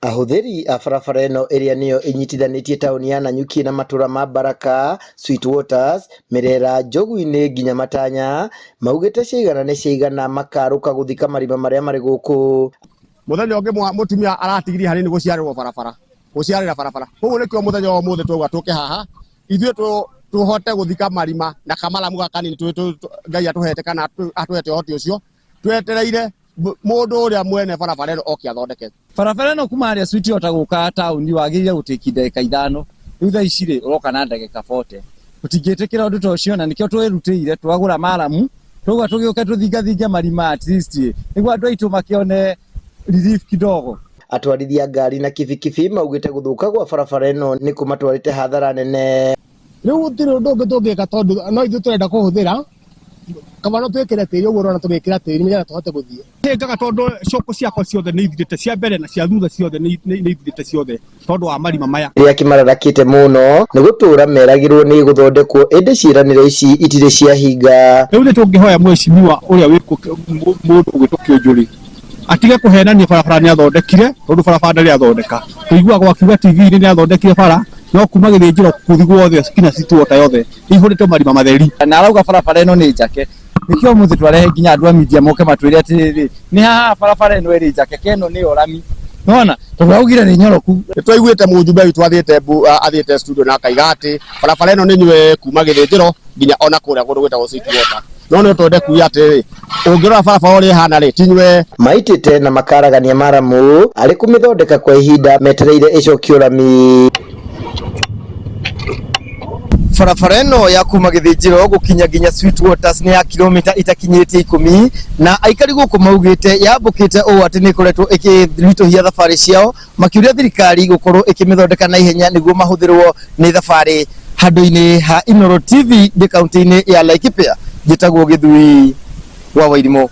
Ahũthĩri a barabara ĩno ĩrĩa nĩyo ĩnyitithanĩtie taũni ya Nanyuki na matũra ma Baraka, Sweetwaters, Mĩrera, Njogu-inĩ nginya Matanya, maugĩte ciaigana nĩ ciaigana makarũka gũthika marima marĩa marĩ gũkũ. Muthenya ũngĩ mũtumia aratigirie hanini gũciarĩrwo barabara, gũciarĩra barabara. Koguo nĩkĩo mũthenya wa ũmũthĩ twauga tũke haha ithuĩ tũhote gũthika marima na kamaramu gaka kanini Ngai atũhete kana atũhete ũhoti ũcio, twetereire mũndũ ũrĩa mwene barabara ĩno oke athondeke. Barabara ĩno kuma harĩa Sweetwater gũka taũni wagĩrĩire gũtĩki ndagĩka 5, rĩu thaa ici rĩ ũroka na ndagĩka 40. Tũtingĩtĩkĩra ũndũ ta ũcio na nĩkĩo twĩrutĩire twagũra maramu, twauga tũgĩũke tũthingathinge marima at least rĩ, nĩguo andũ aitũ makĩone relief kidogo. Atwarithia ngari na kibikibi maugĩte gũthũka gwa barabara ĩno nĩ kũmatwarĩte hathara nene. Rĩu gũtirĩ ũndũ ũngĩ tũngĩka tondũ no ithuĩ tũrenda kũhũthĩra, kaba no twĩkĩre tĩri ũguo ũrona tũgĩkĩra tĩri nĩgetha tũhote gũthiĩ. Hĩngaga tondũ cũkũ ciakwa ciothe nĩ ithirĩte, cia mbere na cia thutha ciothe nĩ ithirĩte ciothe tondũ wa marima maya. Kĩrĩa kĩmararakĩte mũno nĩ gũtũra meragĩrwo nĩ ĩgũthondekwo ĩndĩ ciĩranĩro ici itirĩ ciahinga. Rĩu nĩ tũngĩhoya mheshimiwa ũrĩa wĩ mũndũ ũgwĩtwo Kĩũnjũrĩ atige kũhenania barabara nĩ athondekire, tondũ barabara ndarĩ athondeka. Tũiguaga akiuga TV-inĩ nĩ athondekire bara, no kuma gĩthĩnjĩro kũthi guothe nginya Sweetwater yothe ihũrĩtwo marima matheri. Na arauga barabara ĩno nĩ njake, nĩkĩo ũmũthĩ twarehe nginya andũ a media moke matwĩre atĩrĩrĩ, nĩ haha barabara ĩno ĩrĩ njake, ke ĩno nĩyo rami. Nĩwona? Tondũ augire nĩ nyoroku. Nĩ twaiguĩte mũjumbe witũ athiĩte studio na akaiga atĩ barabara ĩno nĩ nyue kuma gĩthĩnjĩro nginya ona kũrĩa kũndũ gwĩtagwo Sweetwater. No no twende kuuga atĩrĩrĩ, ũngĩrora barabara ũrĩa ĩhana rĩ, ti nyue. Maitĩte na makaragania maramu arĩ kũmĩthondeka kwa ihinda metereire ĩcokio rami. Barabara ĩno ya kuma gĩthĩnjĩro gũkinya nginya Sweetwaters nĩ ya kilomita itakinyĩtie 10 na aikari gũkũ maugĩte yambũkĩte ũũ atĩ nĩ ĩkoretwo ĩkĩritũhia thabarĩ ciao, makĩũria thirikari gũkorwo ĩkĩmĩthondeka na ihenya nĩguo mahũthĩrwo nĩ thabarĩ. Handũ-inĩ ha Inooro TV ndĩ kaunti-inĩ ya Laikipia, njĩtagwo Gĩthui wa Wairimũ.